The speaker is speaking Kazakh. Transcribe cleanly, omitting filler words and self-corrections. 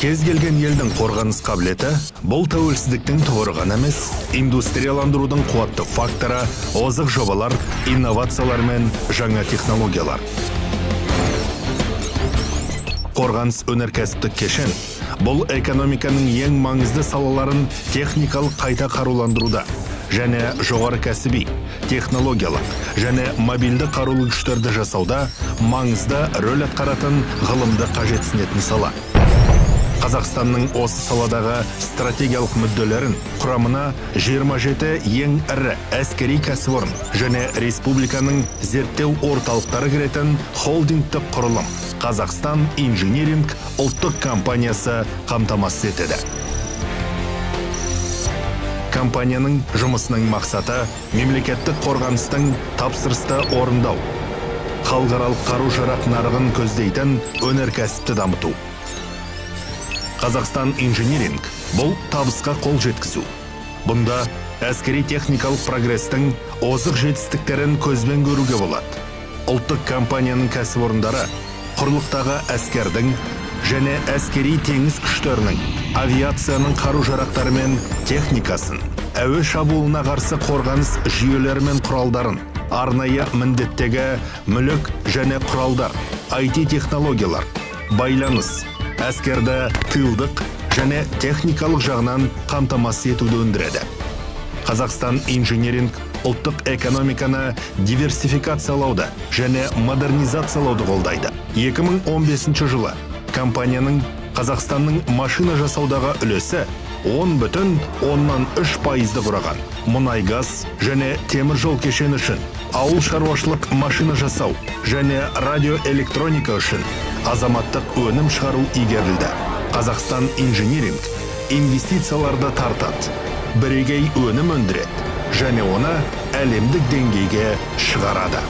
Кез келген елдің қорғаныс қабілеті – бұл тәуелсіздіктің тұғыры ғана емес, индустрияландырудың қуатты факторы, озық жобалар, инновациялар мен жаңа технологиялар. Қорғаныс өнеркәсіптік кешен – бұл экономиканың ең маңызды салаларын техникалық қайта қаруландыруда және жоғары кәсіби, технологиялық және мобильді қарулы күштерді жасауда маңызды рөл атқаратын ғылымды қажетсінетін сала. Қазақстанның осы саладағы стратегиялық мүдделерін құрамына 27 ең ірі әскери кәсіпорын және республиканың зерттеу орталықтары кіретін холдингтік құрылым – Қазақстан инжиниринг ұлттық компаниясы қамтамасыз етеді. Компанияның жұмысының мақсаты – мемлекеттік қорғаныстың тапсырысты орындау, халықаралық қару-жарақ нарығын көздейтін өнеркәсіпті дамыту. Қазақстан инжиниринг – бұл табысқа қол жеткізу. Бұнда әскери техникалық прогрестің озық жетістіктерін көзбен көруге болады. Ұлттық компанияның кәсіпорындары құрлықтағы әскердің және әскери теңіз күштерінің, авиацияның қару-жарақтары мен техникасын, әуе шабуылына қарсы қорғаныс жүйелері мен құралдарын, арнайы міндеттегі мүлік және құралдар, IT технологиялар, байланыс, әскерді тылдық және техникалық жағынан қамтамасыз етуді өндіреді. Қазақстан инжиниринг ұлттық экономиканы диверсификациялауды және модернизациялауды қолдайды. 2015 жылы компанияның Қазақстанның машина жасаудағы үлесі 10 бүтін оннан 3 пайызды құраған. Мұнай газ және темір жол кешені үшін, ауыл шаруашылық машина жасау және радиоэлектроника үшін азаматтық өнім шығару игерілді. Қазақстан инжиниринг инвестицияларды тартады, бірегей өнім өндіреді және оны әлемдік деңгейге шығарады.